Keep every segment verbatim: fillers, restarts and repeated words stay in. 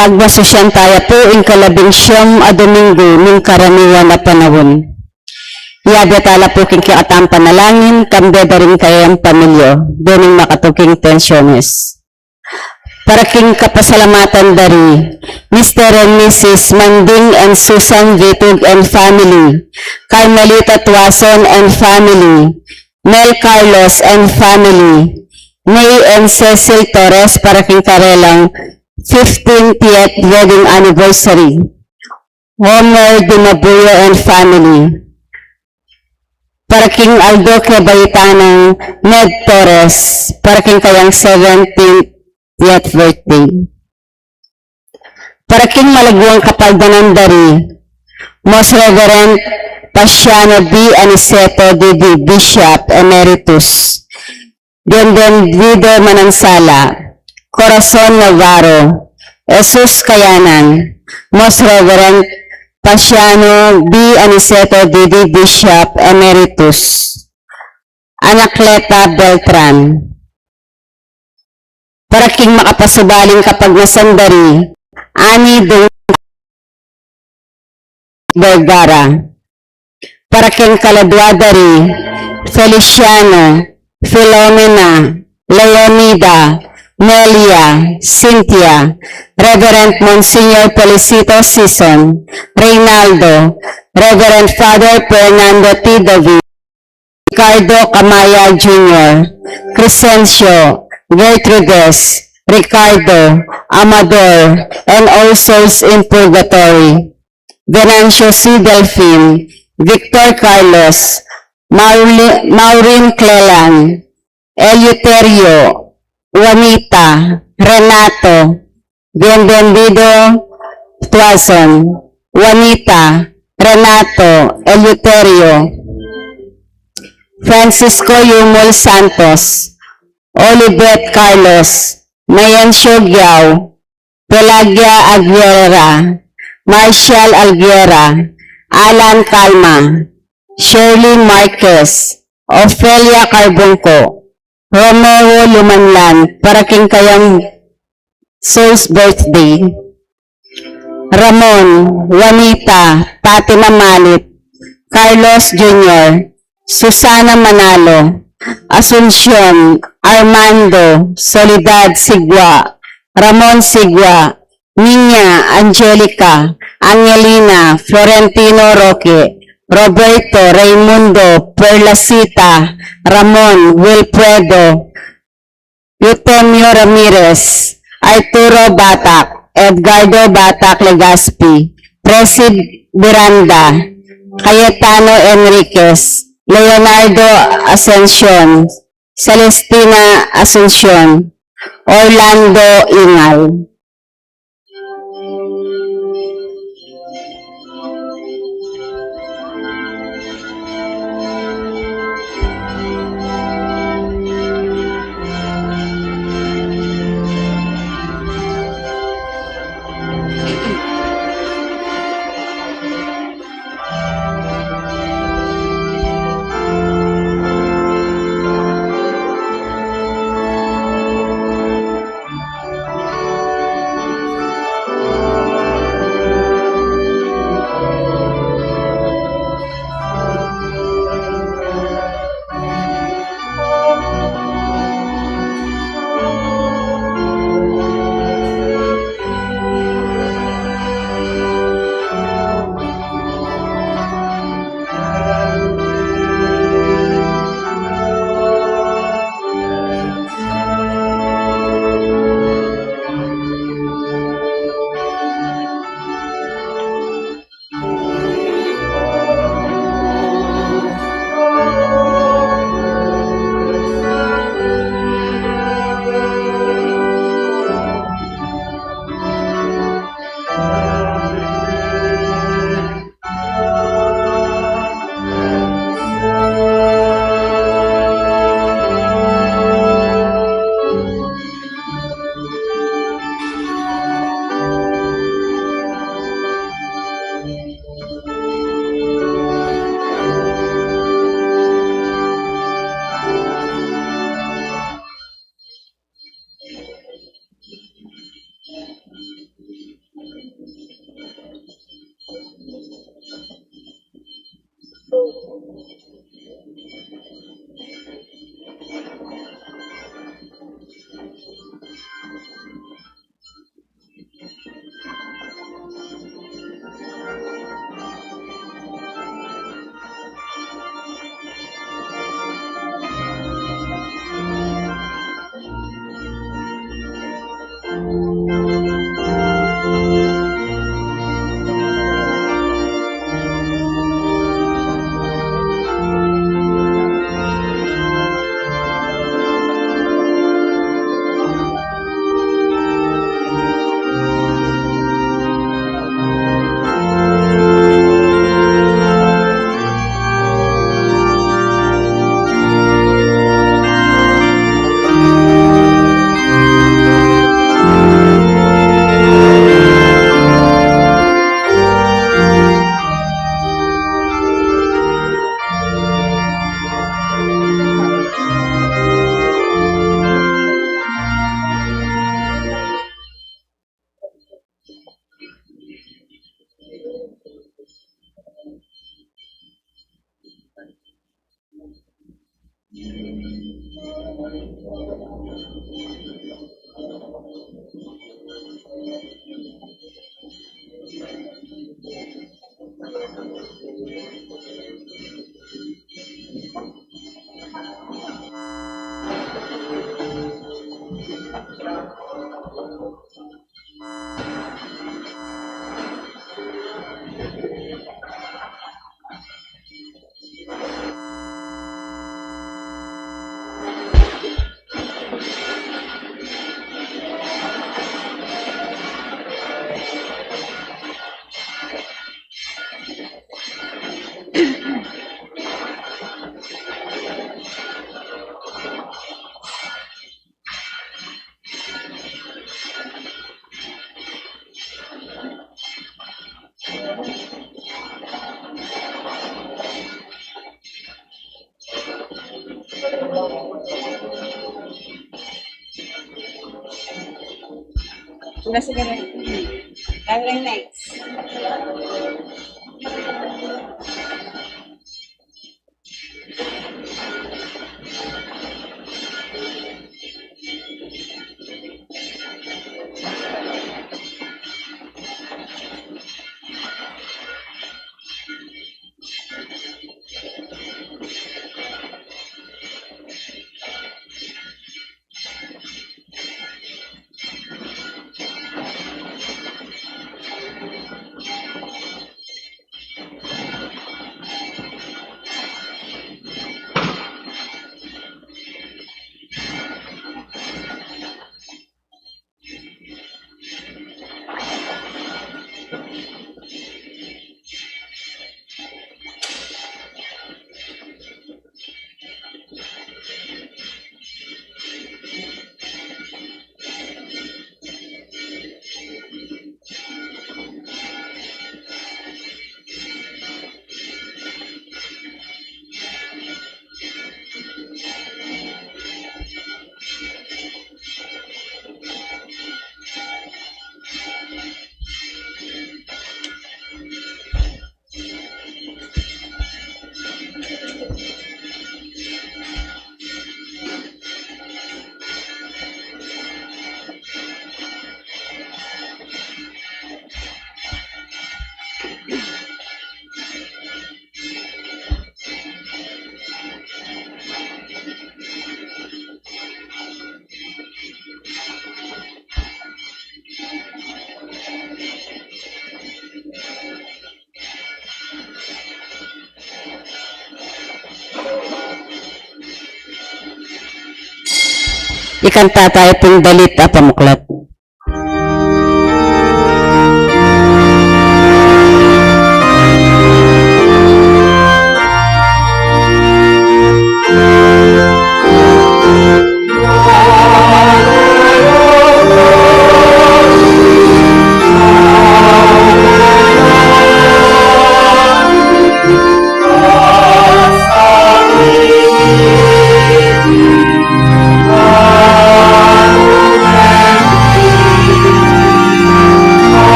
Pagmasusyan taya pu ing kalabing siyam a Domingo ning karaniwan a panaun. Yabe tala pu king kekatang panalangin, kambe da ring kayang pamilya, dening makatuking tensyones. Para king kapasalamatan da ri Mister and Missus Manding and Susan Vitug and family, Carmelita Tuason and family, Mel Carlos and family, May and Cecil Torres, para king karelang fifteenth wedding anniversary, Homer Dimabuyo and family. Para king Aldo Kebaitano, Ned Torres, para king kayang seventieth birthday. Para king malaguang kapaldanan da ri Most Reverend Pasiano B. Aniceto, D D, Bishop Emeritus, Bienvenido Manansala, Corazon Navarro, Jesus Kayanan, Most Reverend Pasiano B. Aniceto, D D, Bishop Emeritus, Anacleta Beltran. Para king makapasubaling kapagnasan da ri Ani Dong Vergara. Para king kaladua da ri Feliciano, Filomena, Leonida, Nelia, Cynthia, Reverend Monsignor Felicito Sison, Reynaldo, Reverend Father Fernando T. David, Ricardo Camaya Junior, Crescencio, Gertrudes, Ricardo, Amador, and all souls in purgatory. Venancio C. Delfin, Victor Carlos, Mauli-, Maureen Cleland, Eleuterio, Juanita, Renato, Bienvenido Tuason, Juanita, Renato, Eleuterio, Francisco Yumul Santos, Olivet Carlos, Mayencio Giao, Pelagia Aguilera, Marshall Alguiera, Alan Calma, Shirley Marquez, Ofelia Carbonco, Romeo Lumanlan, para king kayang souls birthday. Ramon, Juanita, Tati Mamalit, Carlos Junior, Susana Manalo, Asuncion, Armando, Soledad Sigua, Ramon Sigua, Niña, Angelica, Angelina, Florentino Roque, Roberto, Raimundo, Perlacita, Ramon, Wilfredo, Eutemio Ramirez, Arturo Batak, Edgardo Batak Legaspi, Presid Miranda, Cayetano Enriquez, Leonardo Ascension, Celestina Asuncion, Orlando Ingal. Mas ganun. Ang next. Ikanta tayu pung dalit a pamuklat.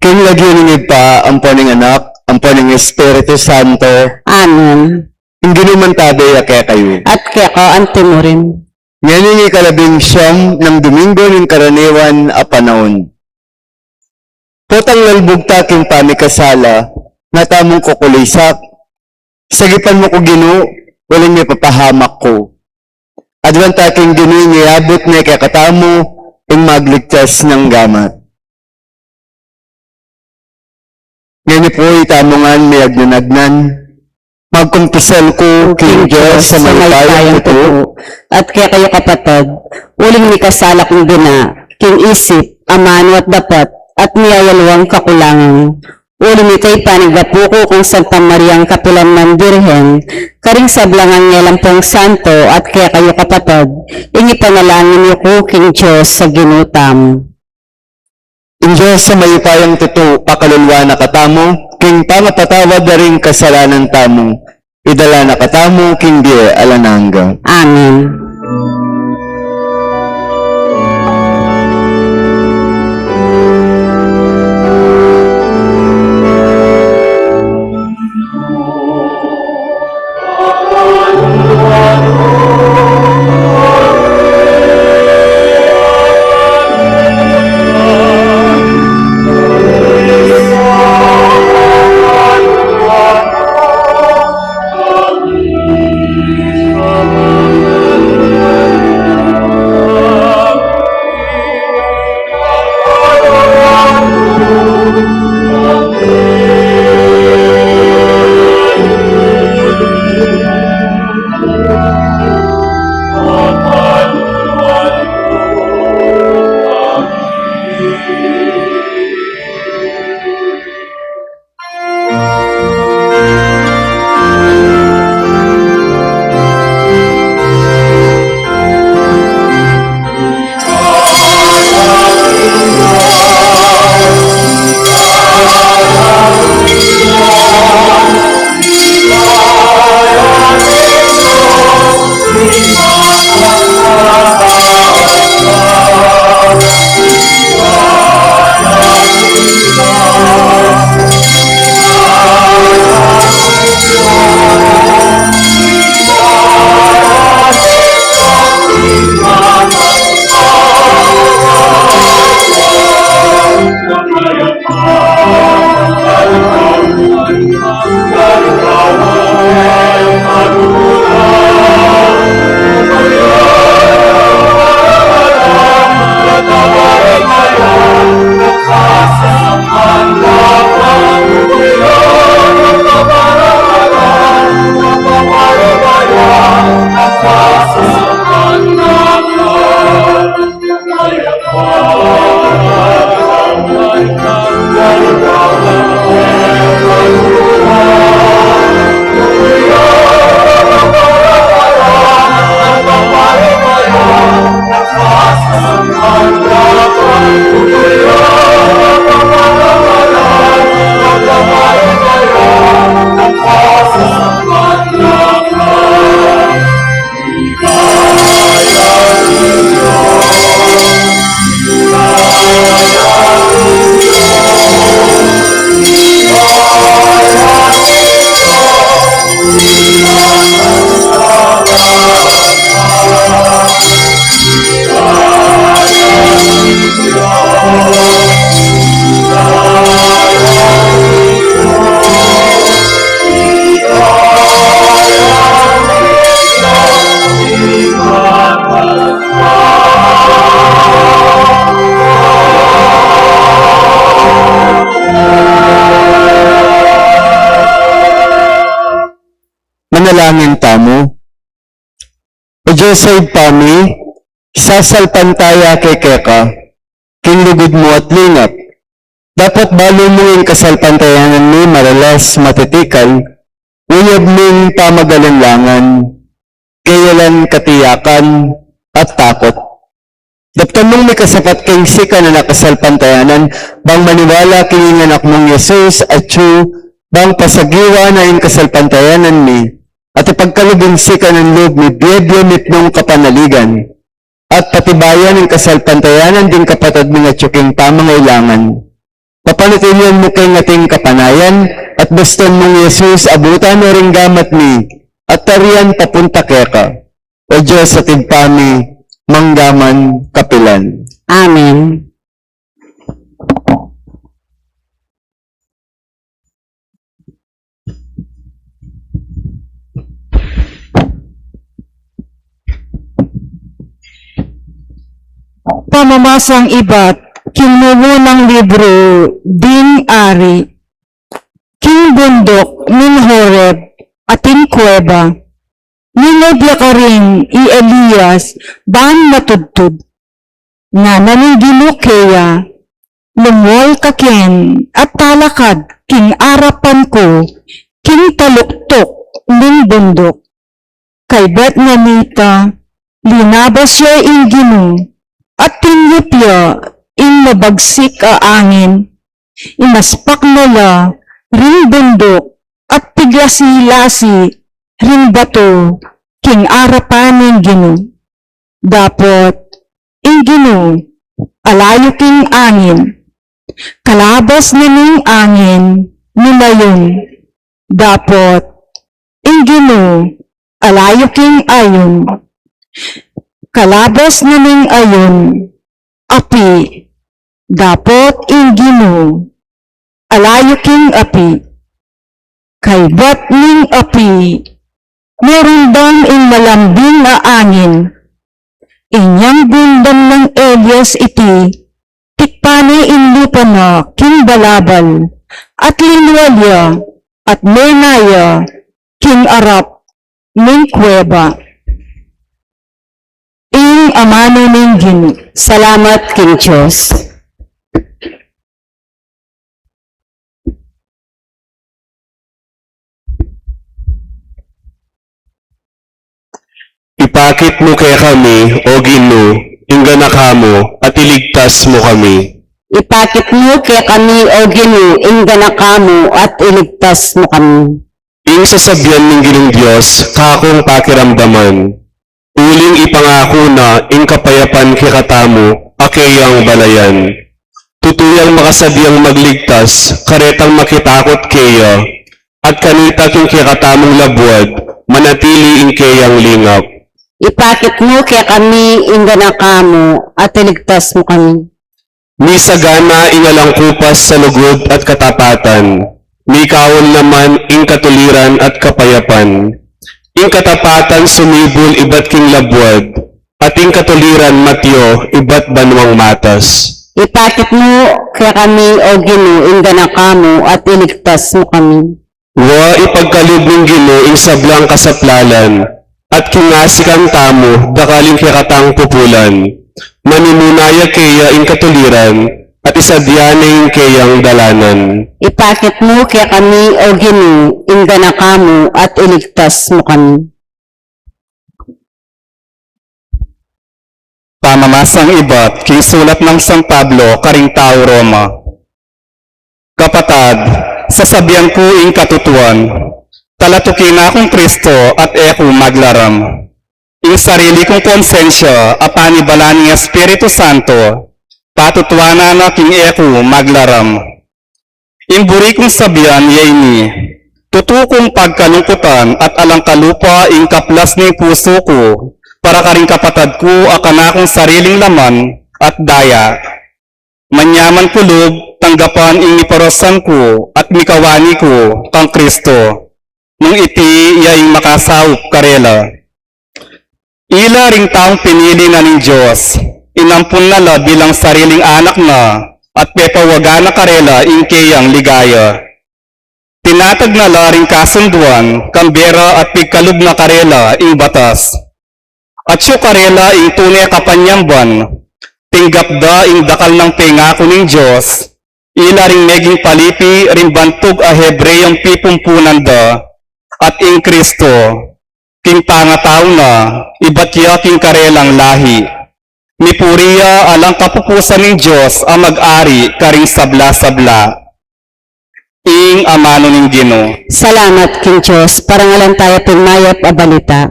King lagyu ning Ibpa, ampo ning Anak, ampo ning Espiritu Santo. Amen. Ing Ginu mantabe ya kekayu. At keka antimurin. Ngeni ing ikalabing siyam nang Domingo ning karaniwan a panaun. Potang lalbug ta king pamikasala, nga tamung kukulisak. Sagipan mu ku, Ginu, uling mipapahamak ku. Aduan ta king Ginu ing iabut ne kekatamu ing magligtas nang gamat. Ngeni pu itamu ngan miyagnanagnan, magkumpisal ku king Dios a mayupayang tutu, at kekayu kapatad, uling mikasala kung dina, king isip, amanu at dapat, at miyayaluang kakulangan. Uli na nita, ipanyawad ku kang Santa Mariang kapilan man Birhen, karing sablang anghel ampong santo, at kekayu kapatad, ing ipanalangin yu ku king Dios a Ginu tamu. Ing Dios a mayupayang tutu, pakalulwan na katamu, king pangapatawad da ring kasalanan tamu, idala na katamu king bie alang angga. Amen. Manalangin tamu. O Dios a Ibpa mi, kisasalpantaya ke keka king lugud mu at lingap. Dapot balu mung ing kasalpantayanan mi maralas, matitikal, uyab ming pamagalinlangan, gayalan katiyakan, at takut. Daptan mung mikasapat king sikanan a kasalpantayanan, bang maniwala king ing anak mung Jesus, atyu, bang pasagiwa na ing kasalpantayanan mi, at ipagkalub ing sikanan lub mi bie-bie mitmung kapanaligan, at patibayan ing kasalpantayanan ding kapatad ming atyu king pamangailangan. Papanatilian mu keng ating kapanayan, at bastan mung Jesus, abutan no ring gamat mi, at tarian papunta keka. O Dios at Ibpa mi, manggaman kapilan. Amen. Pamamasang ibat king mumunang libru ding ari. King bunduk ning Horeb ating kuweba, nilub ya karin i Elias ban matudtud. Ngana ning Ginu keya, lumual ka ken at talakad king arapan ku king taluktuk ning bunduk. Kaybat na nita, linabas ya ing Ginu, at tinyup ya ing mabagsik a angin. Inaspak na la ring bunduk at piglasi-lasi ring batu king arapan ning Ginu. Dapot ing Ginu, alayu king angin, kalabas na ning angin, minayun. Dapot ing Ginu, alayu king ayun, kalabas na ning ayun, api. Dapot ing Ginu, alayu king api. Kaybat ning api, merundam ing malambing a angin. Inyang gundam nang Elias iti, tikpan ne ing lupa na king balabal, at linual ya, at mena ya king arap ning kuweba. Ing amanu ning Ginu. Salamat king Dios. Ipakit mu kekami, O Ginu, ing ganaka mu, at iligtas mu kami. Ipakit mu kekami, O Ginu, ing ganaka mu, at iligtas mu kami. Ing sasabian ning Ginung Dios, kakung pakiramdaman. Uling ipangaku na ing kapayapan kekatamu, a keyang balayan. Tutu yang makasadyang magligtas, karetang makitakut keya, at kanita king kekatamung labuad, manatili ing keyang lingap. Ipakit mu kekami ing ganaka mu, at iligtas mu kami. Misagana ing alang kupas sa lugud at katapatan, mikawan naman ing katuliran at kapayapan. Ing katapatan sumibul ibat king labuad, at ing katuliran matyu ibat banuang matas. Ipakit mu kekami, O Ginu, ing ganaka mu, at iligtas mu kami. Wa ipagkalub ning Ginu ing sablang kasaplalan, at king asikan tamu dakal ing kekatang pupulan. Manimuna ya keya ing katuliran, at isadya ne ing keyang dalanan. Ipakit mu kekami, O Ginu, ing ganaka mu, at iligtas mu kami. Pamamasang ibat king sulat nang San Pablo karing tau Roma. Kapatad, sasabian ku ing katutuan, talatuki na kung Kristo at e ku maglaram. Ing sarili kung konsensya a panibala ning Espiritu Santo, patutuanan na king e ku maglaram. Ing buri kung sabian ya ini, tutu kung pagkalungkutan at alang kalupa ing kaplas ning pusu ku para karing kapatad ku a kanakung sariling laman at daya. Manyaman ku lub tanggapan ing miparusan ku at mikawani ku kang Kristo, nung iti ya ing makasaup karela. Ila ring taung pinili na ning Dios, inampun na la bilang sariling anak na, at pepawagan na karela ing keyang ligaya. Tinatag na la ring kasunduan, kambera at pigkalub na karela ing batas. Atyu karela ing tune kapanyamban, tinggap da ing dakal nang pengaku ning Dios, ila ring meging palipi ring bantug a Hebreong pipumpunan da, at ing Kristo, king pangatau na, ibat ya king karelang lahi. Mipuri ya alang kapupusan ning Dios a mag-ari karing sabla-sabla. Ing amanu ning Ginu. Salamat king Dios. Parangalan taya pu ing mayap a balita.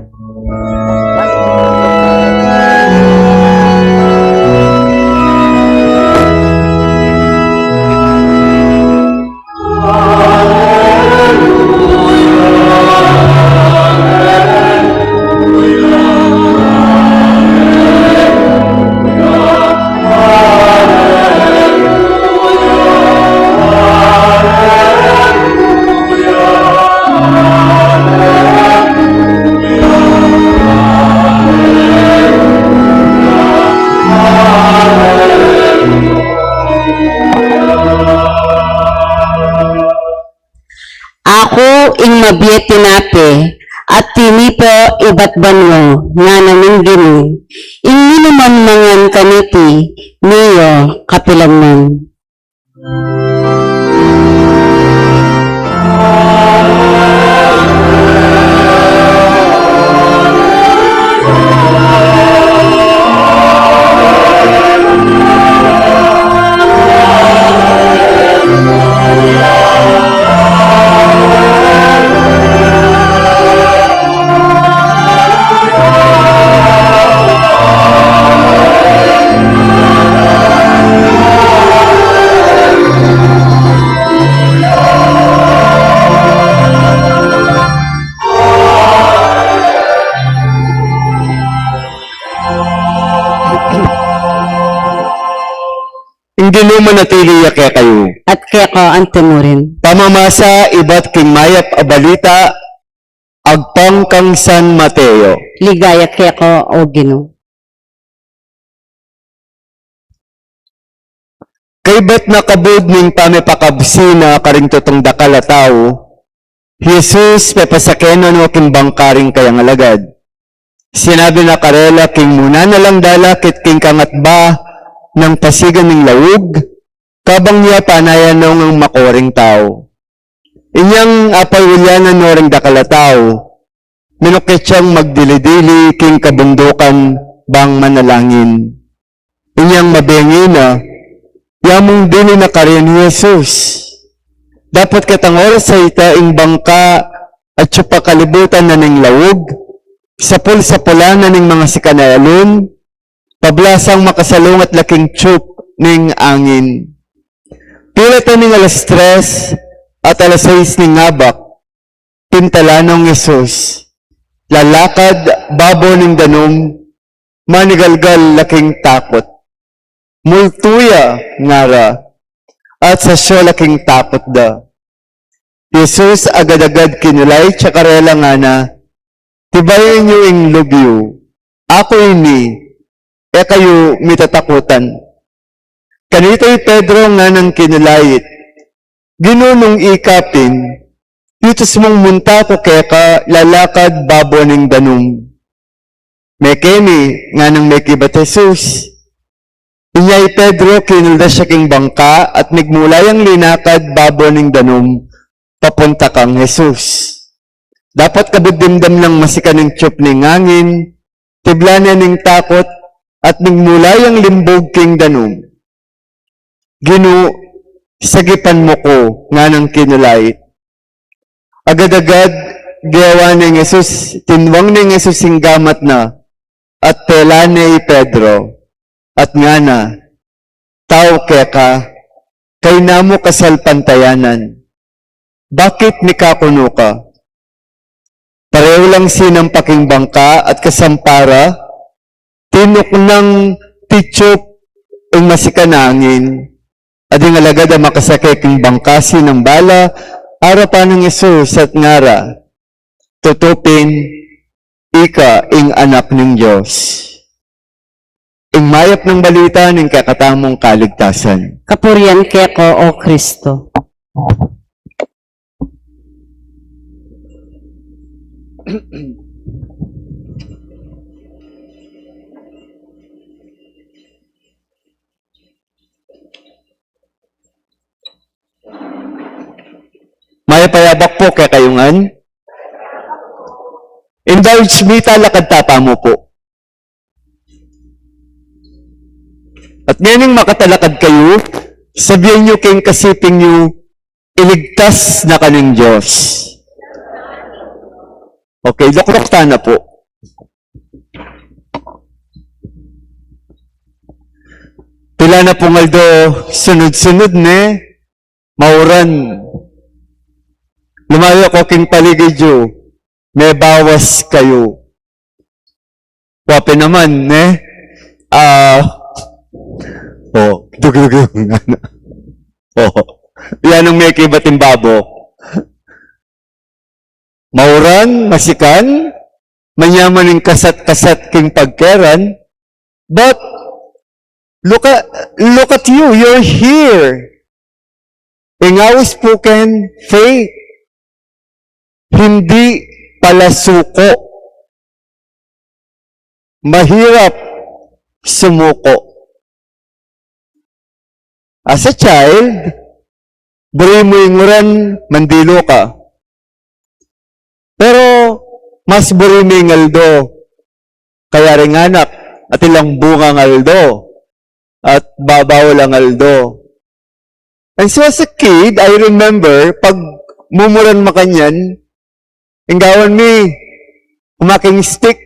Aku ing mabie tinape at tinipa ibat banua, ngana ning Ginu, ing ninuman mangan kaniti, miya kapilan man. Ing Ginu manatili ya kekayu. At keka antimurin. Pamamasa ibat king mayap a balita agpang kang San Mateo. Ligaya keka, O Ginu. Kaybat na kabud ning pamipakabsi na karing tutung dakal a tau, Jesus pepasaken na no king bangka ring kayang alagad. Sinabi na karela king muna na lang dalakit king kangatba nang pasigan ning laug, kabang ya panayan no ngang mako ring tau. Inyang apayulyanan no ring dakal a tau, minukit yang magdili-dili king kabundukan bang manalangin. Inyang mabengi na, yamung dili na karin i Jesus. Dapot ketang oras a ita ing bangka atyu pa kalibutan na ning laug, sapul-sapulan na ning mangasikan a alun, pablasang makasalungat la king tiyup ning angin. Pilat na ning alas tres at alas sais ning abak, pintalan nong Jesus, lalakad babo ning danum, manigalgal la king takut. Multu ya, ngara, at sasyo la king takut da. Jesus agad-agad kinulait ya karela ngana, tibayan yu ing lub yu, aku ini, e kayu mitatakutan. Kanita i Pedro nganang kinulait, Ginu, nung ika pin, yutus mung munta ku keka lalakad babo ning danum. Mekeni, nganang mekibat Jesus. Inya i Pedro kinuldas ya king bangka at migmula yang linakad babo ning danum papunta kang Jesus. Dapot kabud dimdam nang masikan ing tiyup ning angin, tiblan ne ning takut at migmula yang limbug king danum. Ginu, sagipan mu ku, nganang kinulait. Agad-agad gewa neng Jesus, tinwang neng Jesus ing gamat na, at pelan ne i Pedro, at ngana, tau keka, kayna mu kasalpantayanan, bakit mikakunu ka? Pareu lang sinampa king bangka at kasampa ra, tinuknang tiyup ing masikan a angin. At ding alagad a makasake king bangka sinamba la arapan nang Jesus at ngara, tutu pin, ika ing Anak ning Dios. Ing mayap nang balita ning kekatamung kaligtasan. Kapurian keka, O Kristo. Mayap a yabak pu kekayu ngan. Indulge mi, talakad ta pa mu pu. At ngening makatalakad kayu, sabian yu king kasiping yu, iligtas na ka ning Dios. Okay, lukluk ta na pu. Pila na pung aldo, sunud-sunud ne, mauran. Lumayu ku king paligid yu, mebawas kayu. Wa pin naman, ne? Ah, oh, dugdug. Oh, yan ang mekibat ing babo. Mauran, masikan, manyaman ing kasat-kasat king pagkeran, but look at, look at you, you're here. Ing aus pu ken faith, hindi palasuko. Mahirap sumuko. As a child, buri mu ing uran, mandilu ka. Pero mas buri mu ing aldo. Kaya ring anak, atin lang bungang aldo at babaw lang aldo. And so as a kid, I remember, pag mumuran makanyan, ing gawan mi, umaking stick,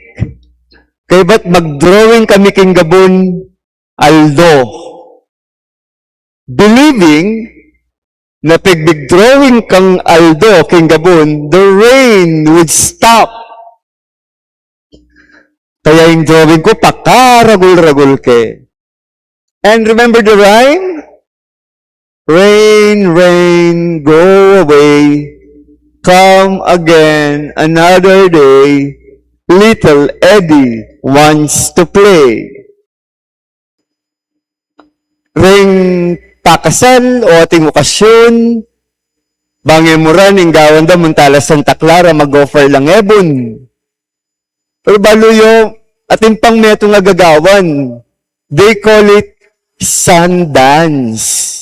kaybat mag-drawing kami king gabun, aldo. Believing na pag-drawing kang aldo king gabun, the rain would stop. Kaya ing drawing ku, pakaragul-ragul ke. And remember the rhyme? Rain, rain, go away. Come again another day. Little Eddie wants to play. Ring pakasal o ating okasyon, bang e muran, ing gawan da, munta la Santa Clara, mag-offer lang ebun. Pero balu yu, atin pang metung a gagawan. They call it Sundance.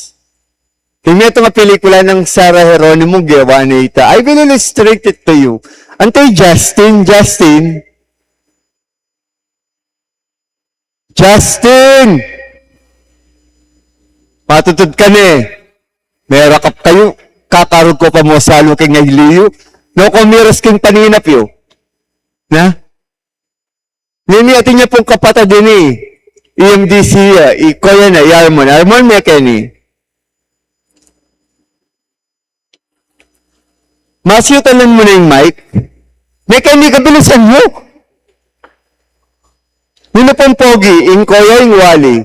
Ing metung a pelikula nang Sarah Geronimo, gewa na ita. I will illustrate it to you. Anto i Justin? Justin! Justin! Matutud ka ne. Merakap kayu. Kakarug ku pa mu salu king ailiyu. No, ko miras king paninap yu. Na? Ngeni atin ya pung kapatad ini. I M D C ya. I kuya na, i Armon. Armon, mekeni. Masyutan mu na ing mic. Mekeni, kabilisan mu. Ninu pung pogi, ing kuya, ing wali?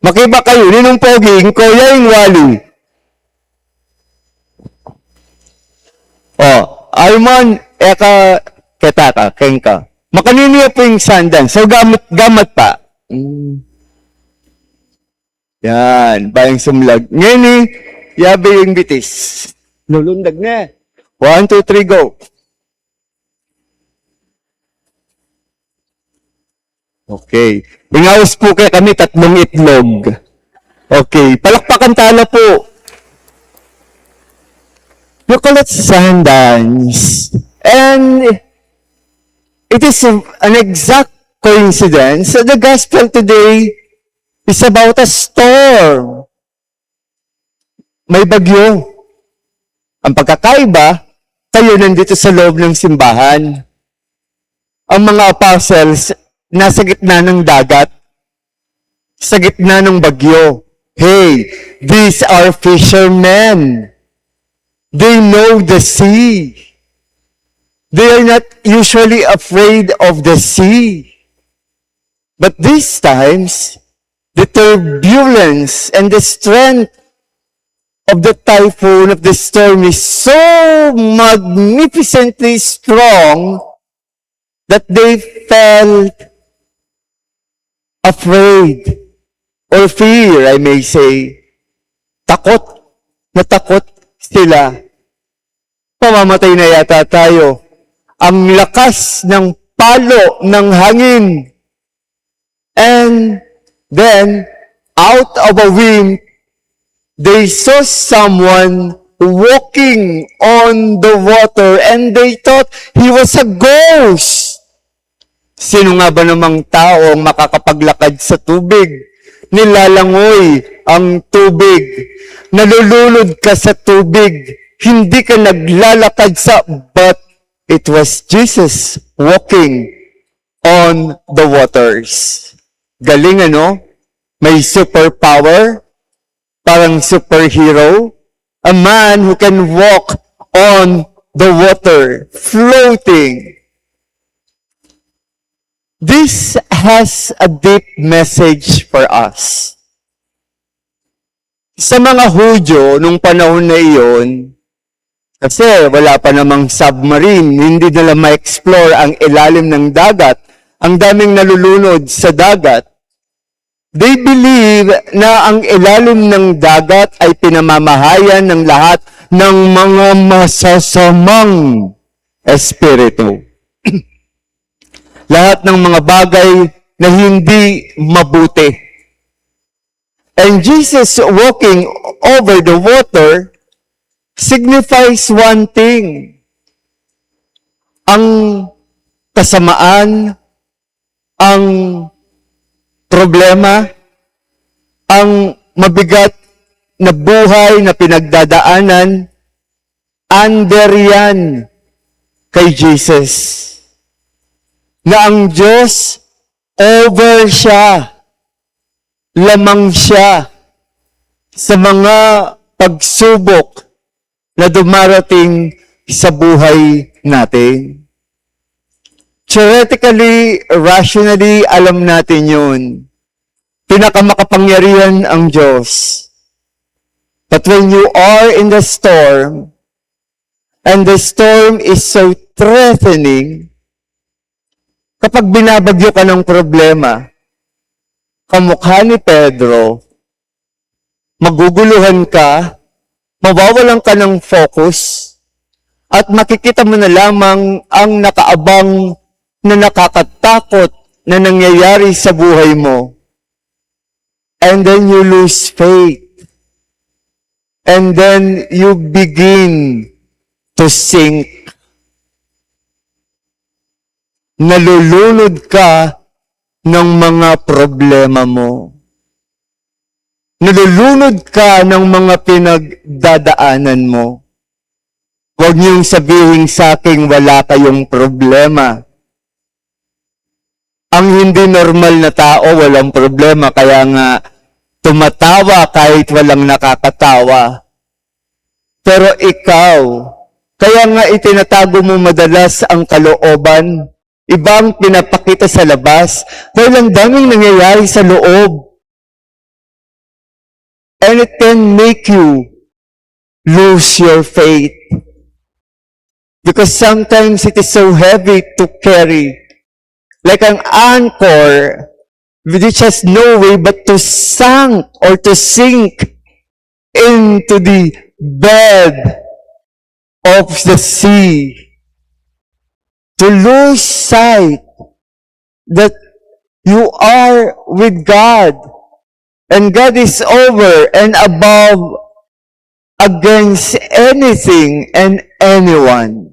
Makibat kayu, ninung pogi, ing kuya, ing wali? O, Armon, e ka, keta ka, keng ka. Makanini ya pu ing Sundance? So, gamat, gamat pa. Mm. Yan, bayang sumlag. Ngeni, yabe ing bitis. Lulundag ne. One, two, three, go. Okay. Ingaus pu kekami tatlung itlog. Okay. Palakpakan tala pu. You call it Sundance. And it is an exact coincidence that the gospel today is about a storm. May bagyo. Ang pagkakaiba, kayo nandito sa loob ng simbahan. Ang mga apostles, nasa gitna ng dagat, sa gitna ng bagyo. Hey, these are fishermen. They know the sea. They are not usually afraid of the sea. But these times, the turbulence and the strength of the typhoon, of the storm, is so magnificently strong that they felt afraid or fear, I may say. Takot. Natakot sila. Mamamatay na yata tayo. Ang lakas ng palo ng hangin. And then, out of a whim, they saw someone walking on the water and they thought he was a ghost. Sino nga ba namang tao ang makakapaglakad sa tubig? Nilalangoy ang tubig. Nalulunod ka sa tubig. Hindi ka naglalakad sa, but it was Jesus walking on the waters. Galing, ano? May superpower, parang superhero, a man who can walk on the water, floating. This has a deep message for us. Sa mga Hudyo nung panahon na iyon, kasi wala pa namang submarine, hindi nila ma-explore ang ilalim ng dagat. Ang daming nalulunod sa dagat. They believe na ang ilalim ng dagat ay pinamamahayan ng lahat ng mga masasamang espiritu. Lahat ng mga bagay na hindi mabuti. And Jesus walking over the water signifies one thing. Ang kasamaan, ang problema, ang mabigat na buhay na pinagdadaanan, under yan kay Jesus. Na ang Diyos, over siya, lamang siya sa mga pagsubok na dumarating sa buhay natin. Theoretically, rationally, alam natin yun. Pinakamakapangyarihan ang Diyos. But when you are in the storm, and the storm is so threatening, kapag binabagyo ka ng problema, kamukha ni Pedro, maguguluhan ka, mawawalan ka ng focus, at makikita mo na lamang ang nakaabang na nakakatakot na nangyayari sa buhay mo. And then you lose faith. And then you begin to sink. Nalulunod ka ng mga problema mo. Nalulunod ka ng mga pinagdadaanan mo. Huwag niyong sabihin sa akin, "Wala kayong problema." Ang hindi normal na tao, walang problema, kaya nga tumatawa kahit walang nakakatawa. Pero ikaw, kaya nga itinatago mo madalas ang kalooban, ibang pinapakita sa labas, dahil ang daming nangyayari sa loob. And it can make you lose your faith. Because sometimes it is so heavy to carry, like an anchor which has no way but to sink or to sink into the bed of the sea. To lose sight that you are with God, and God is over and above against anything and anyone.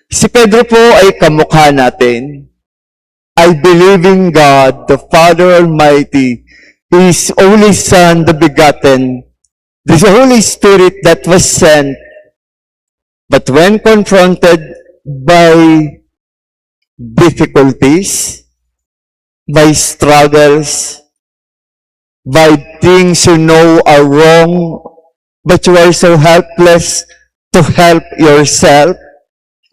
Si Pedro po ay kamukha natin. I believe in God, the Father Almighty, His only Son, the begotten, the Holy Spirit that was sent. But when confronted by difficulties, by struggles, by things you know are wrong, but you are so helpless to help yourself,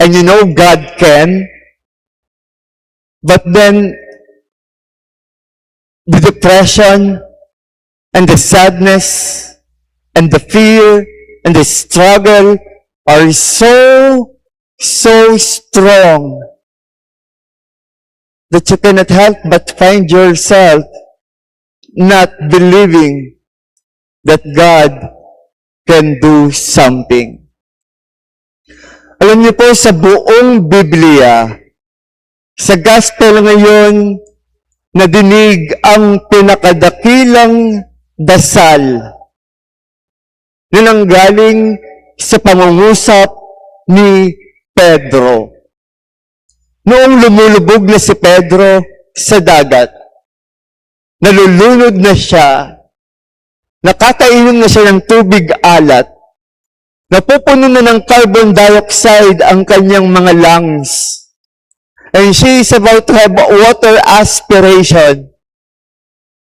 and you know God can, but then the depression and the sadness and the fear and the struggle are so, so strong that you cannot help but find yourself not believing that God can do something. Alam niyo po, sa buong Biblia, sa gospel ngayon, nadinig ang pinakadakilang dasal na nanggaling sa pangungusap ni Pedro. Noong lumulubog na si Pedro sa dagat, nalulunod na siya, nakakainom na siya ng tubig alat, napupuno na ng carbon dioxide ang kanyang mga lungs, and she is about to have water aspiration.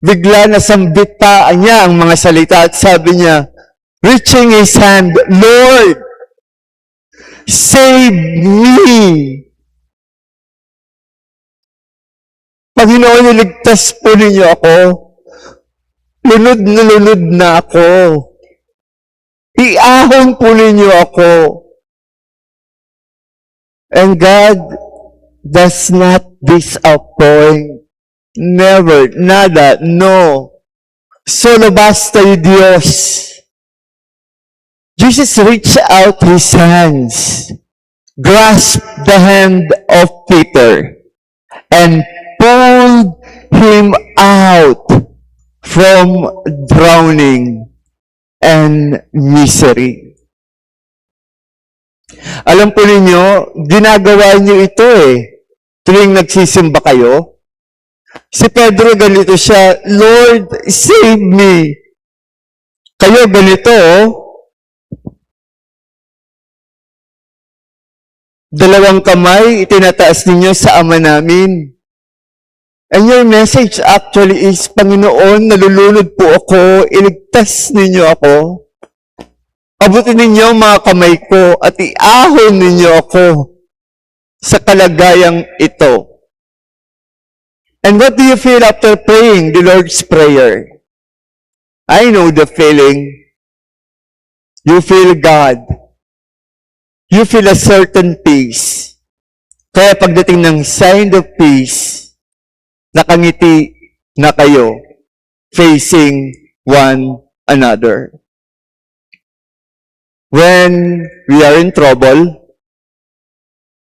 Bigla na sambit pa niya ang mga salita at sabi niya, reaching his hand, "Lord, save me." "Panginoon, iligtas po ninyo ako. Lunod na lunod na ako. Iahon po ninyo ako." And God does not disappoint. Never. Nada. No. Solo basta yung Diyos. Jesus reached out his hands, grasped the hand of Peter, and pulled him out from drowning and misery. Alam po ninyo, ginagawa niyo ito eh. Tuwing nagsisimba kayo, si Pedro ganito siya, "Lord, save me." Kayo ganito, oh. Dalawang kamay itinataas ninyo sa Ama namin. And your message actually is, "Panginoon, nalulunod po ako, iligtas ninyo ako. Abutin ninyo ang mga kamay ko at iahon ninyo ako sa kalagayang ito." And what do you feel after praying the Lord's Prayer? I know the feeling. You feel God. You feel a certain peace. Kaya pagdating ng sign of peace, nakangiti na kayo, facing one another. When we are in trouble,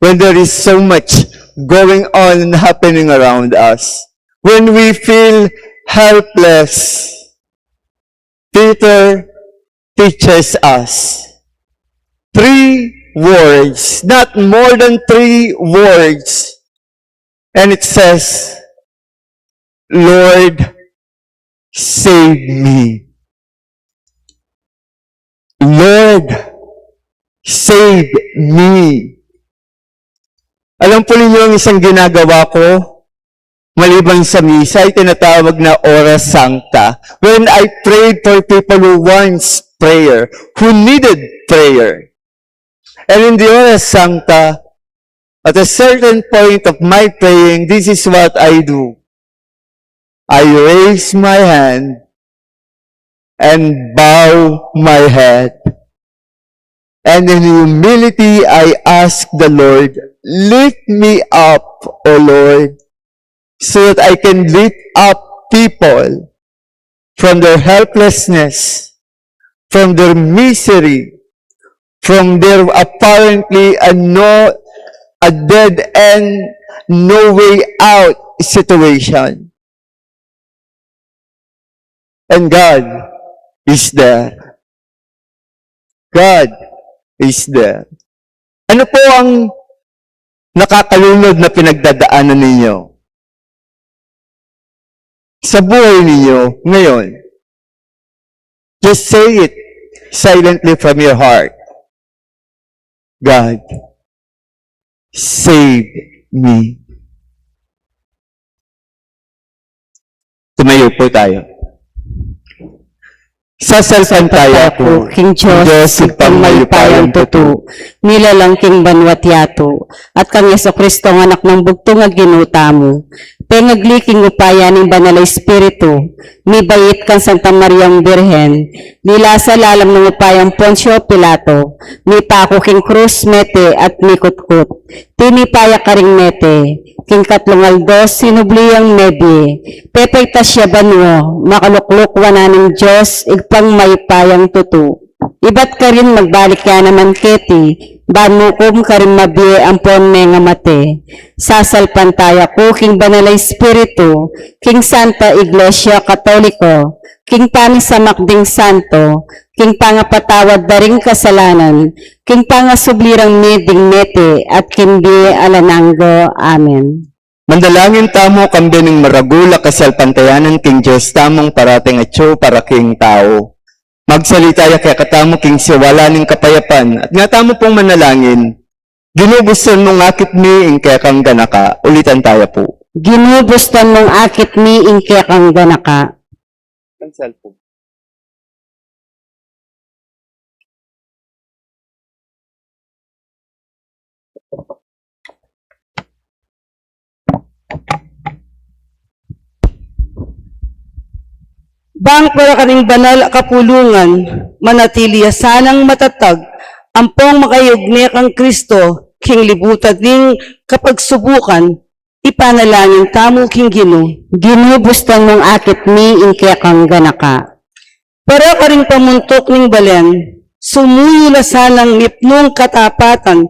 when there is so much going on and happening around us, when we feel helpless, Peter teaches us three words, not more than three words. And it says, "Lord, save me. Lord, save me." Alam po ninyo ang isang ginagawa ko, maliban sa misa, ay tinatawag na Oras Sancta. When I prayed for people who wants prayer, who needed prayer. And in the Oras Sancta, at a certain point of my praying, this is what I do. I raise my hand and bow my head. And in humility, I ask the Lord, "Lift me up, O Lord, so that I can lift up people from their helplessness, from their misery, from their apparently a no, a dead end, no way out situation." And God is there. God is there. Ano po ang nakakalunod na pinagdadaanan ninyo sa buhay ninyo ngayon? Just say it silently from your heart. "God, save me." Tumayo po tayo. Sasalpantaya ku king Dios, Ibpang mayupayang tutu, nilalang king banua't yatu, at kang Jesucristo, Anak nang bugtung a Ginu tamu, pengagli king upaya ning Banal a Espiritu, mibait kang Santa Mariang Birhen, nilasa lalam ning upayang Poncio Pilato, mipaku king krus, mete at mikutkut. Tinipa ya karing mete, king katlung aldo sinubli yang mebie, pepaitas ya banua, makalukluk wanan ning Dios, Ibpang mayupayang tutu. Ibat karin magbalik ya naman keti, ban mukum karing mabie ampon mengamate. Sasalpantaya ku king Banal a Espiritu, king Santa Iglesia Katoliko, king pamisamak ding santo, king pangapatawad da ring kasalanan, king pangasubli rang mie ding mete, at king bie alang angga. Amen. Manalangin tamu, kambe ning maragul a kasalpantayanan king Dios tamung parating atyu para king tau. Magsalita ya kekatamu king siwala ning kapayapan, at nga tamu pung manalangin, Ginu, bustan mung akit mi ing kekang ganaka. Ulitan taya pu. Ginu, bustan mung akit mi ing kekang ganaka. Ang cellphone. Bang para karing banal a kapulungan, manatili ya sanang matatag ampong makayugne kang Kristo king libutan ning kapagsubukan, ipanalangin tamu king Ginu. Ginu, bustan mung akit mi ing kekang ganaka. Para karing pamuntuk ning balen, sumuyu la sanang mipnung katapatan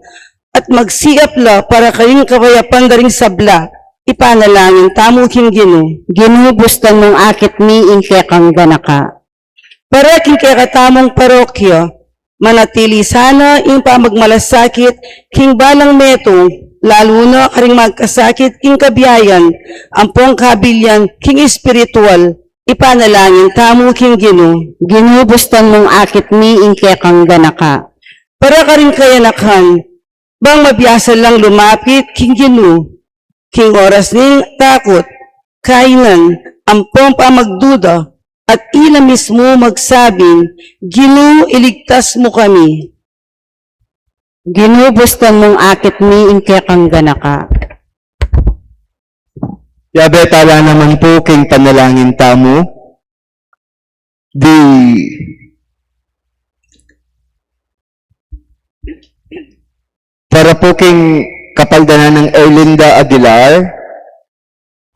at magsiap la para karing kapayapan da ring sabla, ipanalangin tamu king Ginu. Ginu, bustan mung akit mi ing kekang ganaka. Para king kekatamung parokya, manatili sana ing pamagmalasakit king balang metung, lalu na karing magkasakit king kabiayan, ampong kabilian king espiritual, ipanalangin tamu king Ginu. Ginu, bustan mung akit mi ing kekang ganaka. Para karing kayanakan, bang mabiasa lang lumapit king Ginu, king oras ning takut, kainan, ampong pamagduda, at ila mismu magsabing, "Ginu, iligtas mu kami." Ginu, bustan mung akit mi ing kekang ganaka. Yabe tala naman pu king panalangin tamu. Di para pu king kapaldanan nang Erlinda Aguilar,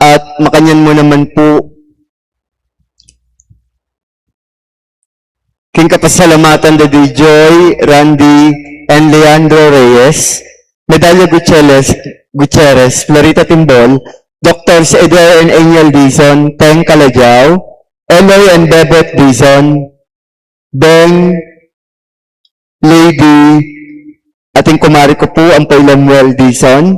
at makanyan mu naman pu king kapasalamatan da di Joy, Randy, and Leandro Reyes, Medalla Gutierrez, Gutierrez, Florita Timbol, Doctors Eder and Angel Dizon, Teng Calajao, Eloy and Bebet Dizon, Beng, Lady, ating kumari ku pu, ampo i Lemuel Dizon,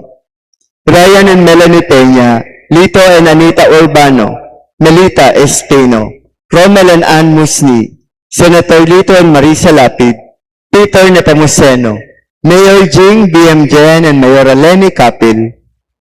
Ryan and Melanie Peña, Lito and Anita Urbano, Melita Espino, Romel and Ann Musni, Senator Lito and Marisa Lapid, Peter Nepomuceno, Mayor Jing, B M Jen, and Mayora Leni Capil,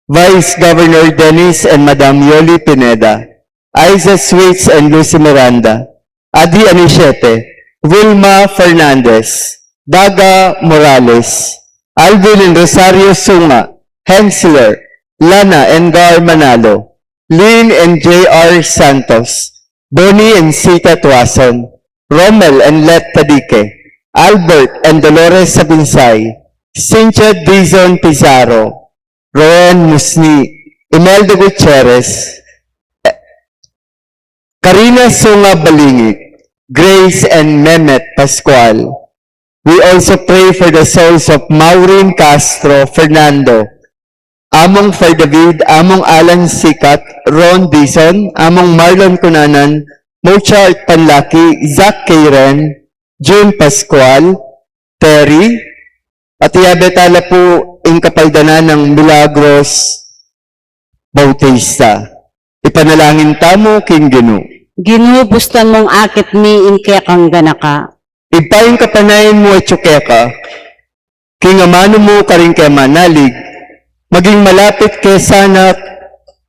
Vice Governor Dennis and Madam Yoli Pineda, Isa Sweets and Lucy Miranda, Adi Anisiete, Wilma Fernandez, Daga Morales, Alvin and Rosario Sunga, Hensler, Lana and Gar Manalo, Lynn and J R Santos, Bonnie and Sita Tuason, Romel and Let Tadique, Albert and Dolores Sabinsay, Cynthia Dizon Pizarro, Roen Musni, Imelda Gutierrez, Karina Sunga Balingi, Grace and Mehmet Pascual. We also pray for the souls of Maureen Castro Fernando, Among Fray David, Among Alan Sikat, Ron Dizon, Among Marlon Cunanan, Mocha Panlaki, Zach Karen, June Pascual, Terry, at iyabe tala pu ing kapaldanan nang Milagros Bautista. Ipanalangin tamu king Ginu. Ginu, bustan mung akit mi ing kekang ganaka. Ibpa, ing kapanayan mu atyu keka, king amanu mu karing kemanalig, maging malapit ke sana,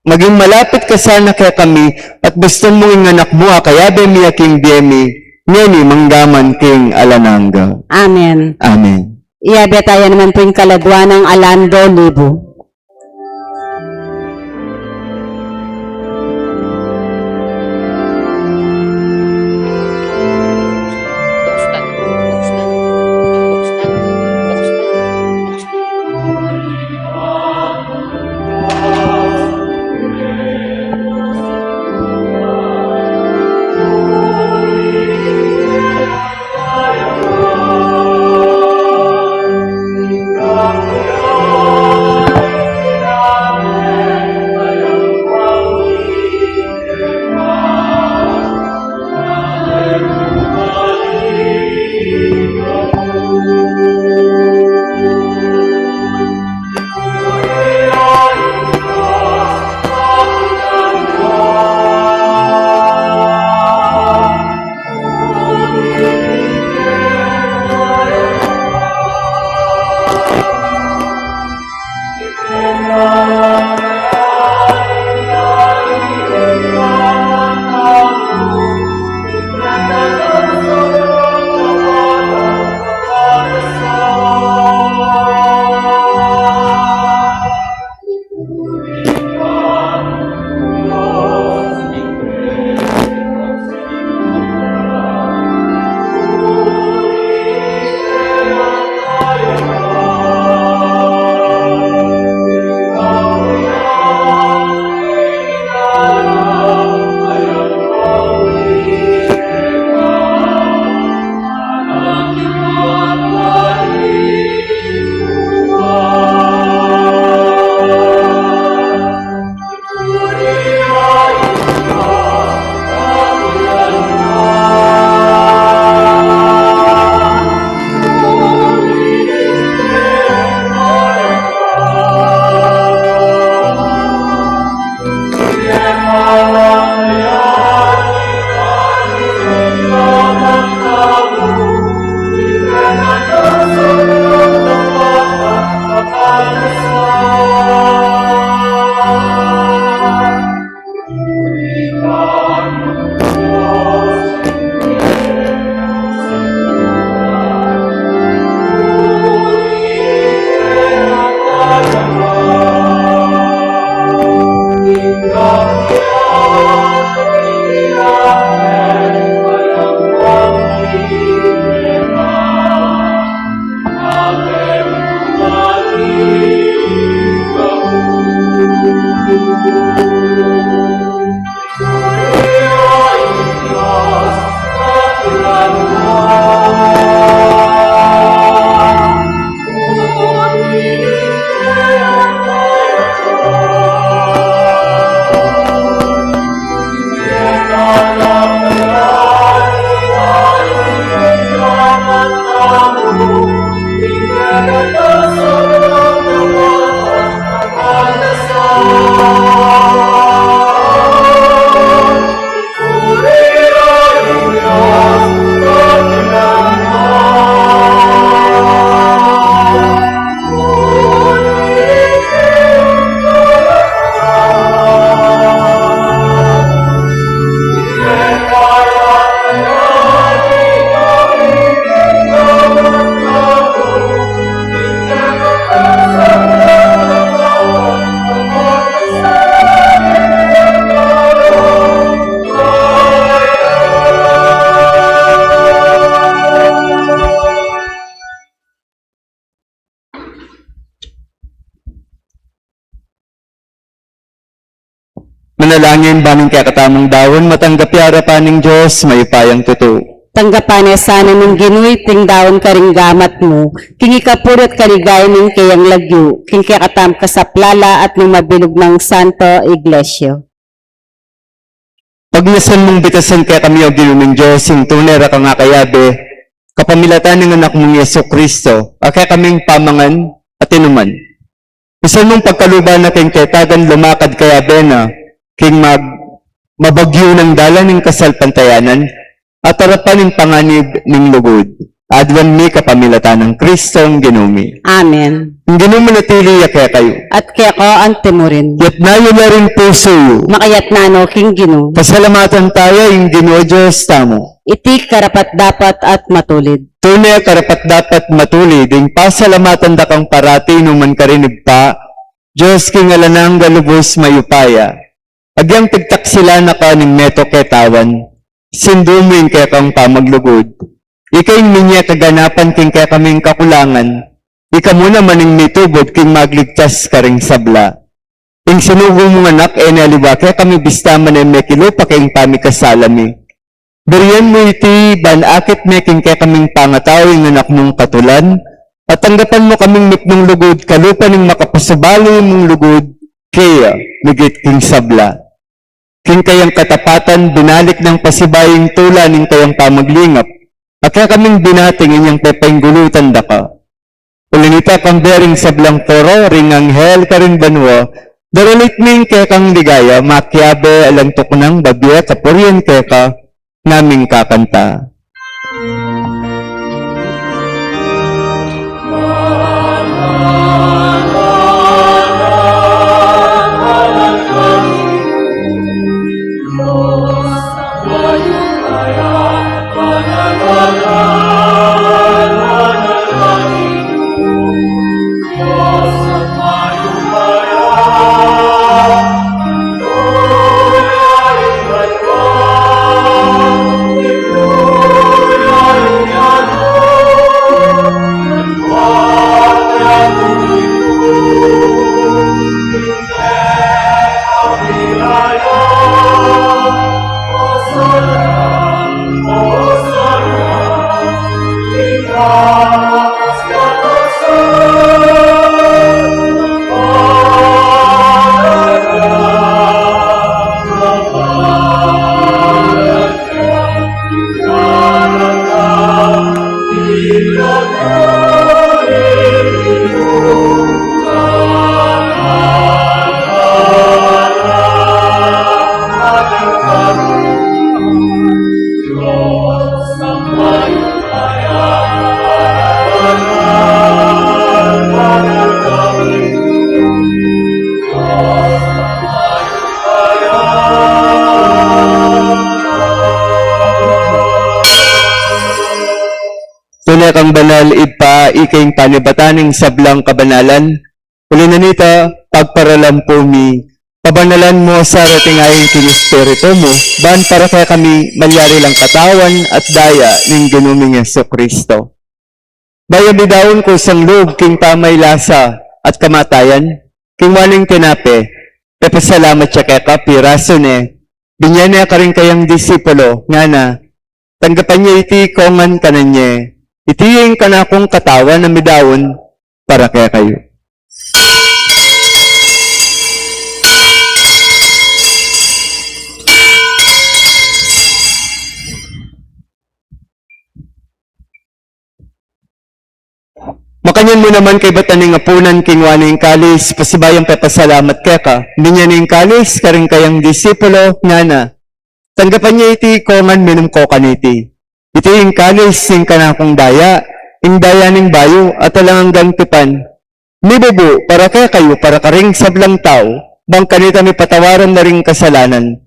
maging malapit ka sana kekami, at bustan mung ing anak mu a kayabe mi a king bie mi, ngeni manggaman king alang angga. Amen. Amen. Iyabe taya naman pu ing kaladua nang Alando Libu. Manalangin ban ing kekatamung daun matanggap ya arapan ning Dios mayupayang tutu. Tanggapan na sana ning Ginu iting daun karing gamat mu, king ikapuri at kaligayan ning keyang lagyu, king kekatamung kasaplalan at ning mabilug nang Santo Iglesia. Pagnasan mung bitasan kekami, o Ginu ming Dios, ing tune ra kang akayabe, kapamilatan ning Anak mung Jesucristo, a kekaming pamangan at inuman. Misan mung pagkaluban na king ketagan lumakad kayabe na, king mag-, mabagyu nang dalan ning kasalpantayanan, at arapan ing panganib ning lugud. Aduan mi kapamilatan nang Kristong Ginu mi. Amen. Ing Ginu manatili ya kekayu. At keka antimurin. Iyatas yu la ring pusu yu. Makayatas no king Ginu. Pasalamatan taya ing Ginu Dios tamu. Iti karapat-dapat at matulid. Tune karapat-dapat matulid ing pasalamatan da kang parati nukarin, Ibpa, Dios king alang angga lubus mayupaya. Agyang pigtaksilan na ka ning meto ketawan, sindu mu ing kekang pamaglugud. Ika ing minye kaganapan king kekaming kakulangan, ika mu naman ing mitubud king magligtas karing sabla. Ing sinugo mung Anak, e ne aliwa kekami bista man e mekilupa king pamikasala mi. Burian mu iti ban akit ne king kekaming pangatau ing Anak mung katulan, at tanggapan mu kaming mipnung lugud kalupa ning makapasubali mung lugud keya migit king sabla. King kayang katapatan, binalik nang pasibayu ing tula ning kayang pamaglingap, a kekaming binating inyang pepainggulutan da ka. Uling ita, kambe ring sablang koro ring anghel karin banua, daralit mi ing kekang ligaya, makiabe alang tuknang babie kapurian keka, ngaming kakanta. Tune kang banal, Ibpa, ika ing panibatan ning sablang kabanalan. Uli na nita, pagparalampu mi, pabanalan mu sa reting ain king Espiritu mu, ban para kekami malyari lang katawan at daya ning Ginu ming Jesucristo. Bayu mi daun kusang lub king pamaylasa at kamatayan, kinua ne ing tinape, Pepasalamat ya keka, pirasu ne, binye ne karing kayang disipulo, ngana, tanggapan ye iti kongan kanan ye. Iti ing kanakung katawan a midaun para kekayu. Makanyan mu naman kaybat ning apunan, kinua ne ing kalis, pasibayu yang pepasalamat keka, binye ne ing kalis karing kayang disipulo, ngana, tanggapan ye iti kongan, minum ko kaniti. Iti ing kalis ning kanakung daya, ing daya ning bayu at alang anggang tipan, mibubu para kekayu, para karing sablang tau, bang kanita mipatawaran na ring kasalanan.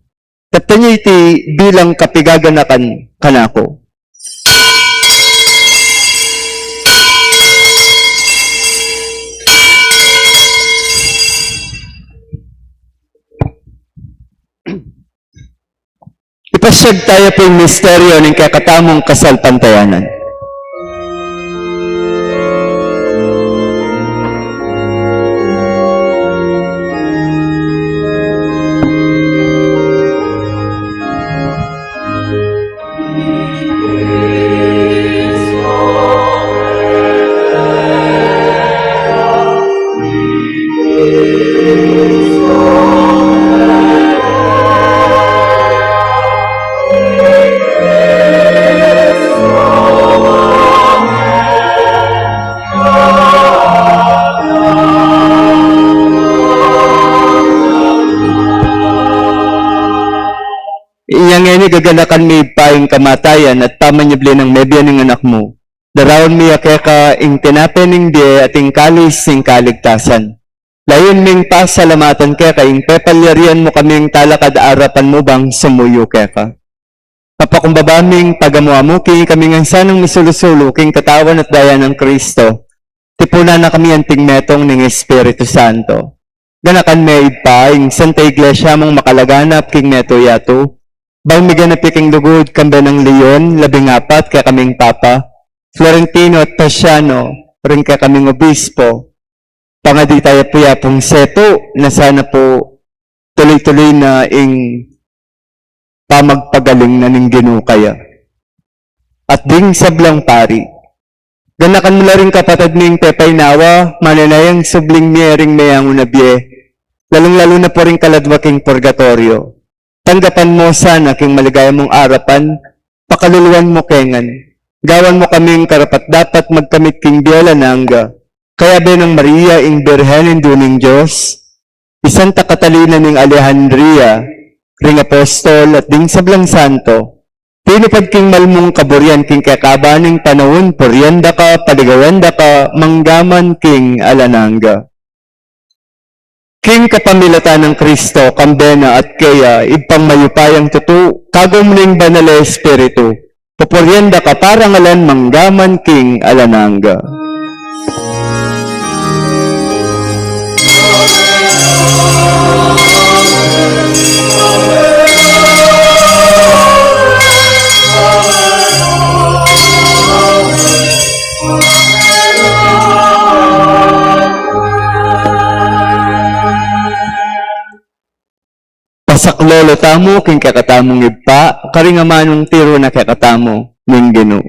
Taptan ye iti bilang kapigaganakan kanaku. Ipasyag taya pu ing misteryo ning kekatamung kasalpantayanan. Inya ngeni gaganakan mi, Ibpa, ing kamatayan at pamanyubli nang mebie ning Anak mu. Daraun mi ya keka ing tinape ning bie at ing kalis ning kaligtasan. Layun ming pasalamatan keka ing pepalyarian mu kaming talakad arapan mu bang sumuyu keka. Mapakumbaba ming pagamu-amu king ikami ngan sanang misulu-sulu king katawan at daya nang Kristo. Tipunan na kami anting metung ning Espiritu Santo. Ganakan me, Ibpa, ing Santa Iglesia mung makalaganap king metung yatu, bang miganap ya king lugud kambe nang Leon labing apat, kekaming Papa, Florentino at Paciano, ring kekaming Obispo. Pangadi taya pu ya pung setu, na sana pu tuloy-tuloy na ing pamagpagaling na ning Ginu kaya. At ding sablang pari. Ganakan mu la ring kapatad ming pepainawa, manenayang subling mie ring meyangu na bie, lalung-lalu na pu ring kaladwa king purgatoryo. Tanggapan mu sana king maligaya mung arapan, pakaluluan mu ke ngan. Gawan mu kaming karapat-dapat magkamit king bie alang angga. Kayabe nang Maria, ing Birhen, Indu ning Dios, i Santa Catalina ning Alejandria, ring apostol at ding sablang santo, tinupad king mal mung kaburian king kekaban ning panaun, purian da ka, paligawan da ka, manggaman king alang angga. King kapamilatan nang Kristo, kambe na at keya, Ibpang mayupayang tutu, kagum ning Banal a Espiritu, pupurian da ka parangalan manggaman king alang angga. Pasaklolo tamu king kekatamung Ibpa, karing amanung tiru na kekatamu ning Ginu.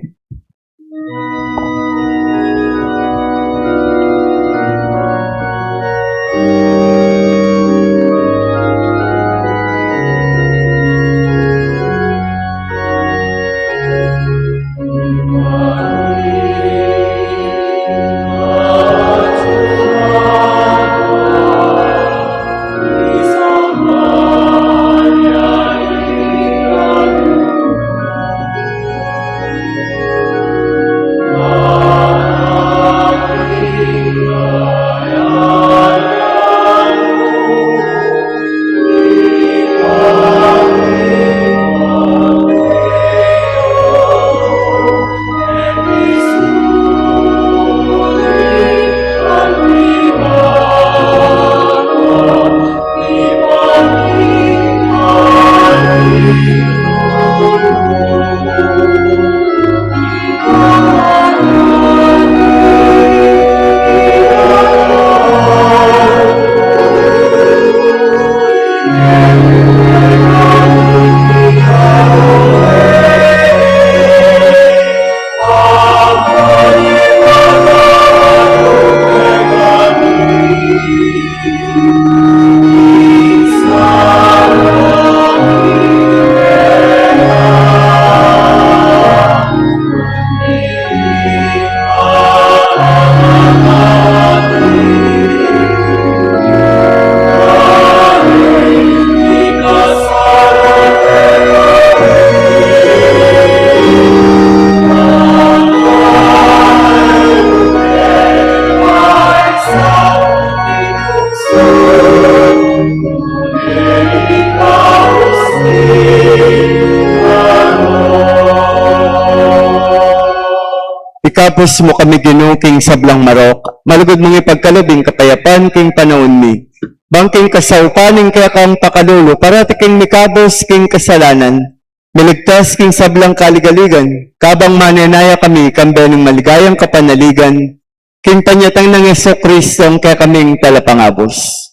Ikabus mu kami, Ginu, king sablang marok, malugud mung ipagkalub ing kapayapan king panaun mi. Bang king kasaupan ning kekang pakalulu, parati kaming mikabus king kasalanan, miligtas king sablang kaligaligan, kabang manenaya kami kambe ning maligayang kapanaligan, king panyatang nang Jesucristo, ing kekaming Talapangabus.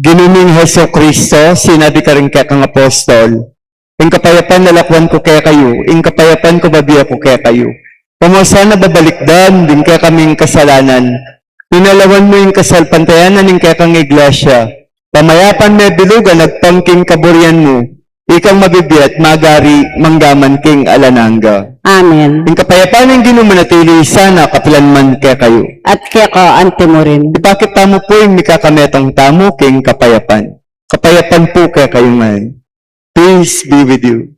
Ginu ming Jesucristo, sinabi karing kekang apostol, "Ing kapayapan lalakwan ku kekayu, ing kapayapan ku babie ku kekayu." Pamausan na babalikdan ding kekaming kasalanan, nune lawan mu ing kasalpantayanan ning kekang Iglesia, pamayapan me bilugan agpang king kaburian mu, ikang mabibie at magari manggaman king alang angga. Amen. Ing kapayapan ning Ginu manatili sana kapilan man kekayu. At keka anti mu rin. Ipakit tamu pu ing mikakametung tamu king kapayapan. Kapayapan pu kekayu ngan. Peace be with you.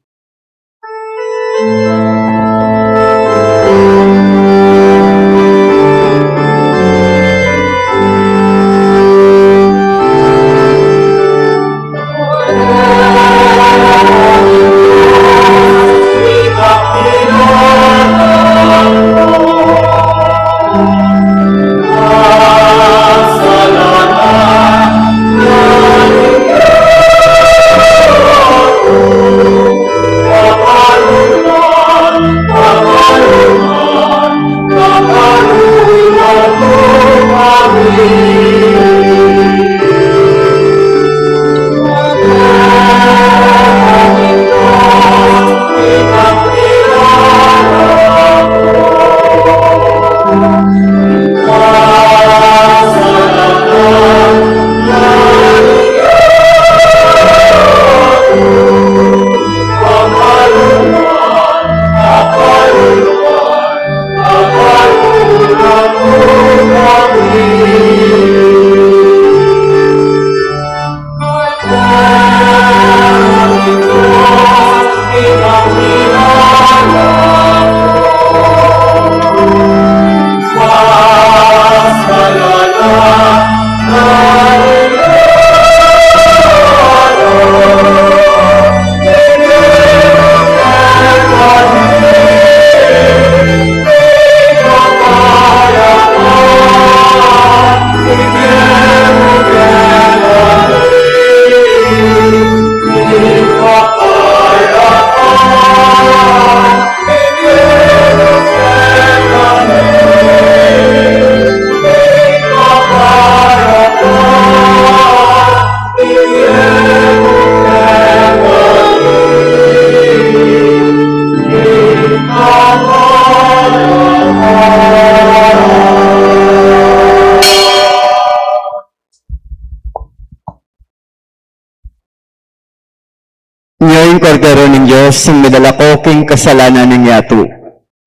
Nya ing Kordero ning Dios, ing milalako king kasalanan ning yatu.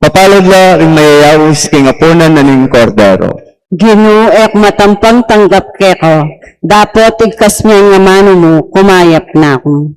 Mapalad la ring mayayaus king apunan na ning Kordero. Ginu, e ku matampang tanggap keka, dapot igkas me ing amanu mu, kumayap na ku.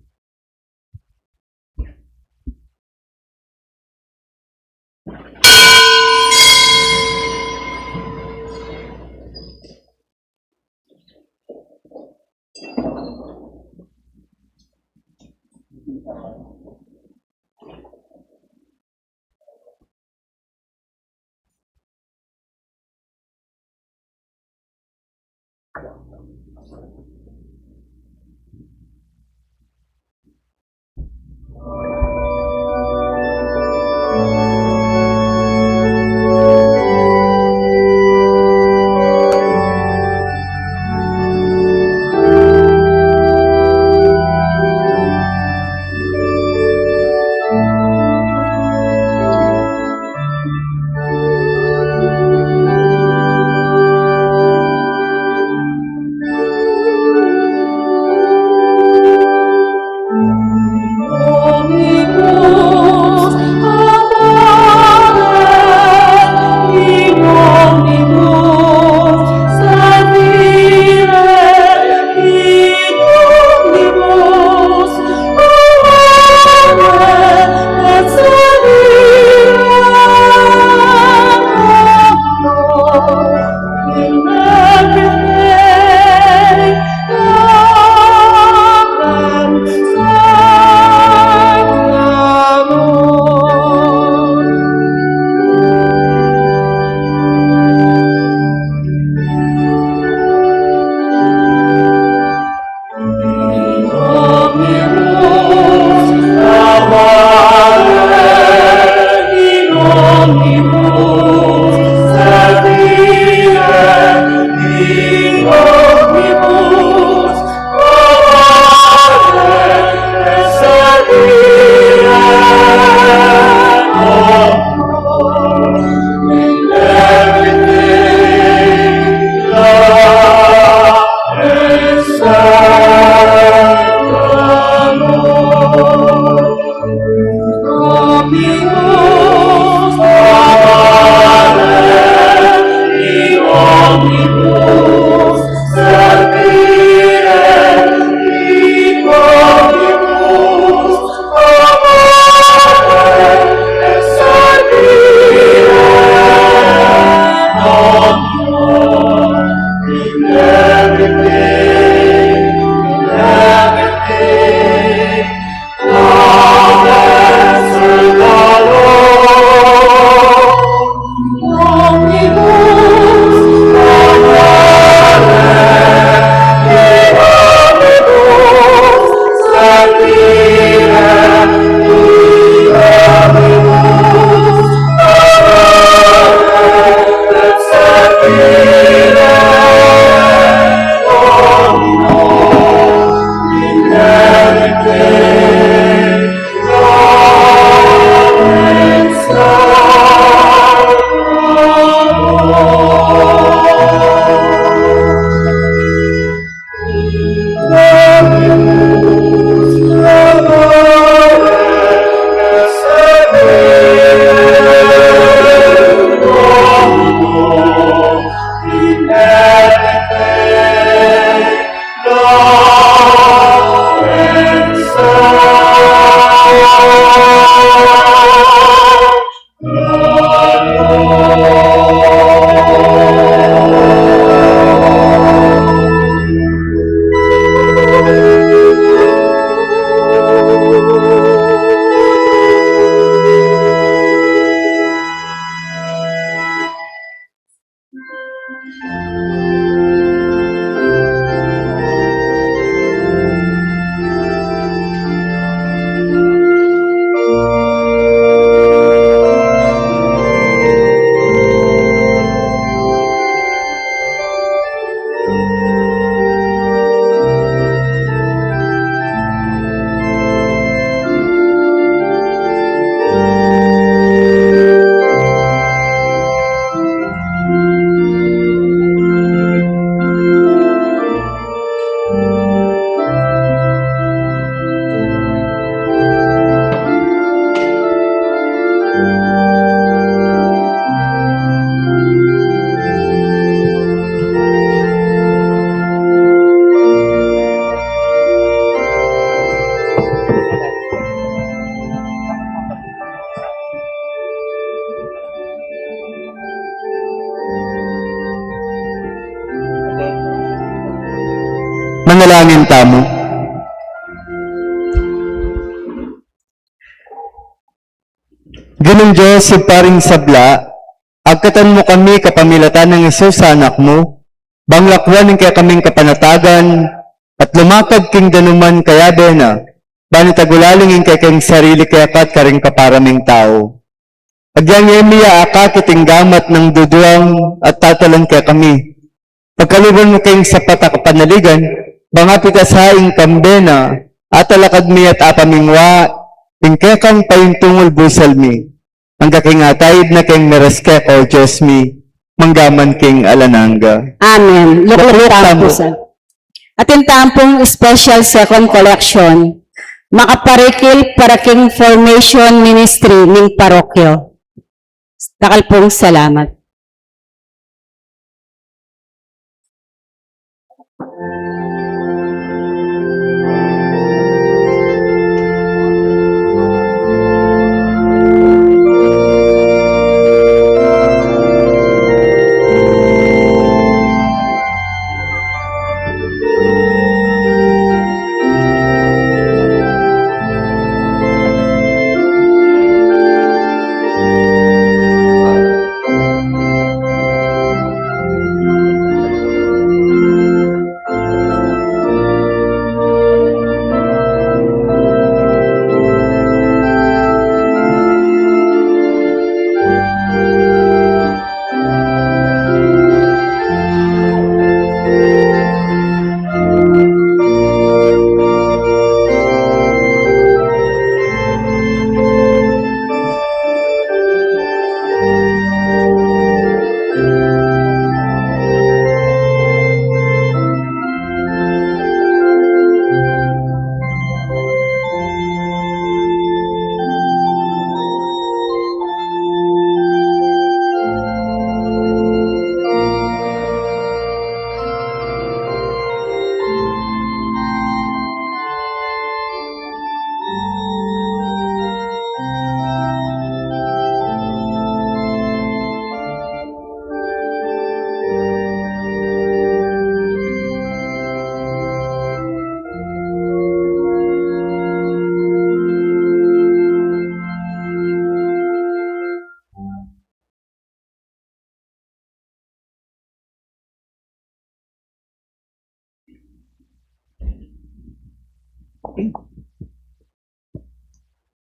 Manalangin tamu. Ginung Dios, Ibpa ning sabla, agkatan mu kami kapamilatan nang Jesus a Anak mu, bang lakuan ing kekaming kapanatagan, at lumakad king danuman kayabe na, ban itagulaling ing kekeng sarili keka at karing kapara ming tau. Agyang e mi ya akakit ing gamat nang duduang at tatalan kekami. Pagkaluban mu keng sapat a kapanaligan, bang apitasan ing kambe na, atalakad mi at apamingwa, ing kekang paintungul busal mi. Angga king ataid na keng meras keka, O Dios mi, mangga man king alang angga. Amen. Luklutan tamu. Luklutan tamu. Atin tamu pung special second collection, makaparikil para king formation ministry ning parokya. Dakal pung salamat.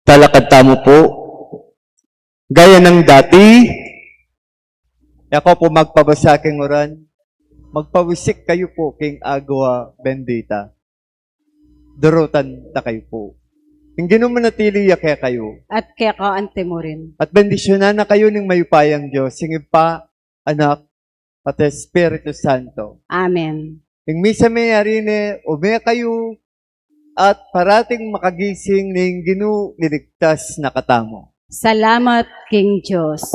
Talakad tamu pu. Gaya nang dati, e ku pu magpabasa king uran, magpawisik kayu pu king agua bendita. Durutan ta kayu pu. Ing Ginu manatili ya kekayu. At keka antimurin. At bendisyunan na kayu ning mayupayang Dios, ing Ibpa, Anak, at Espiritu Santo. Amen. Ing misa meyari ne, ume kayu, at parating makagising ning Ginu liligtas na katamu. Salamat king Dios.